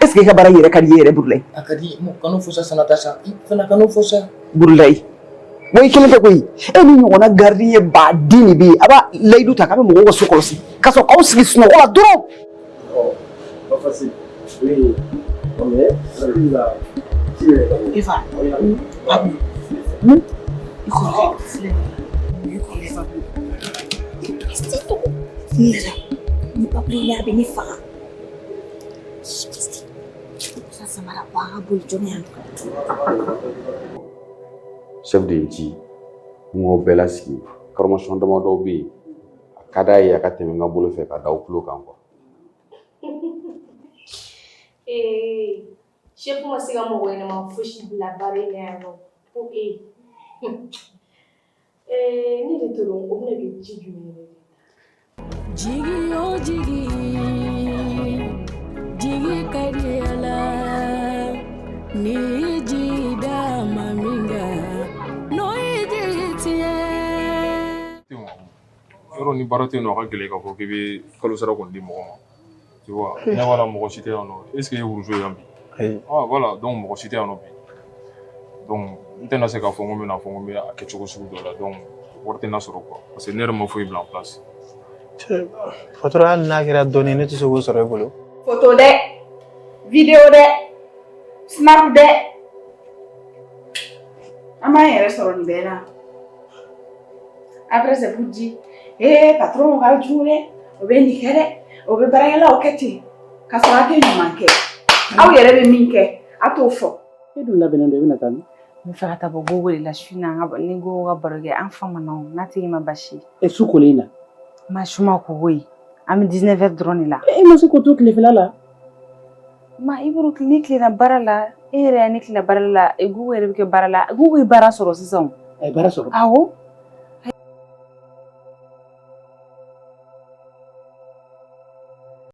Est ce que i ka baara in yɛrɛ ka di i ye yɛrɛ, Burulayi? A ka di. Kan'o fɔ sa, Sanata, sa i fana kan'o fɔ sa. Burulayi, wa i kelen tɛ koyi. E ni ɲɔgɔnna gardien baden de bɛ yen. A b'a layidu ta k'a bɛ mɔgɔw ka so kɔlɔsi ka sɔrɔ k'aw sigi sunɔgɔ la dɔrɔn. Pas facile. Oui. Non mais, là, Eva, Babu, i kɔrɔkɛ filɛ nin ye, i kɔrɔkɛ Babu. N yɛrɛ, ni Babu ye a bɛ ne faga. Sa samara bɔ, an ka boli joona yan. Chef de ye n ci n k'aw bɛɛ lasigi. Formation damadɔw bɛ yen, a ka d'a ye a ka tɛmɛ n ka bolo fɛ ka da aw tulo kan quoi. Ee, chef ma se ka mɔgɔ ɲɛnama fosi bila baara in na yan nɔ ko e. Ee, ne de t'o dɔn, o bɛna kɛ ji jumɛn yɛrɛ de? Jigi o jigi, jigi ka di ala ni ji da ma min kan n'o ye jigi tiɲɛ. Yɔrɔ ni baara tɛ yen nɔ, a ka gɛlɛn k'a fɔ k'i bɛ kalo sara kɔni di mɔgɔ ma, tu vois. Ɲɛ b'a la, mɔgɔ si tɛ yan nɔ. Est ce que e ye wuruzo ye yan bi? Ayi. Ah voilà, donc mɔgɔ si tɛ yan nɔ bi. Donc n tɛna se k'a fɔ n ko n bɛna fɔ ko n bɛ a kɛ cogo sugu dɔ la. Donc wari tɛna sɔrɔ quoi, parce que ne yɛrɛ ma foyi bila en place. Patron, hali n'a kɛra dɔɔnin ye, ne tɛ se k'o sɔrɔ e bolo. Photo dɛ, vidéo dɛ, snap dɛ. An b'an yɛrɛ sɔrɔ nin bɛɛ la. Après, c'est pour dire, eh, patron ka jugu dɛ, o bɛ nin kɛ dɛ, o bɛ baarakɛlaw kɛ ten, k'a sɔrɔ a tɛ ɲuman kɛ. Aw yɛrɛ bɛ min kɛ, a t'o fɔ. E dun labɛnnen don, i bɛna taa min? N bɛ fɛ ka taa bɔ Gogo de la su in na. An ka ni Gogo ka baro kɛ, an famana o n'a tigi ma basi ye. E, su kolen in na? Ma su ma ko koyi, an bɛ 19 heures dɔrɔn de la. E ma se k'o to tilefɛla la? Ma i bolo, ni tilenna baara la, e yɛrɛ ne tilenna baara la, Gogo yɛrɛ bɛ kɛ baara la. Gogo ye baara sɔrɔ sisan o. A ye baara sɔrɔ? Awɔ.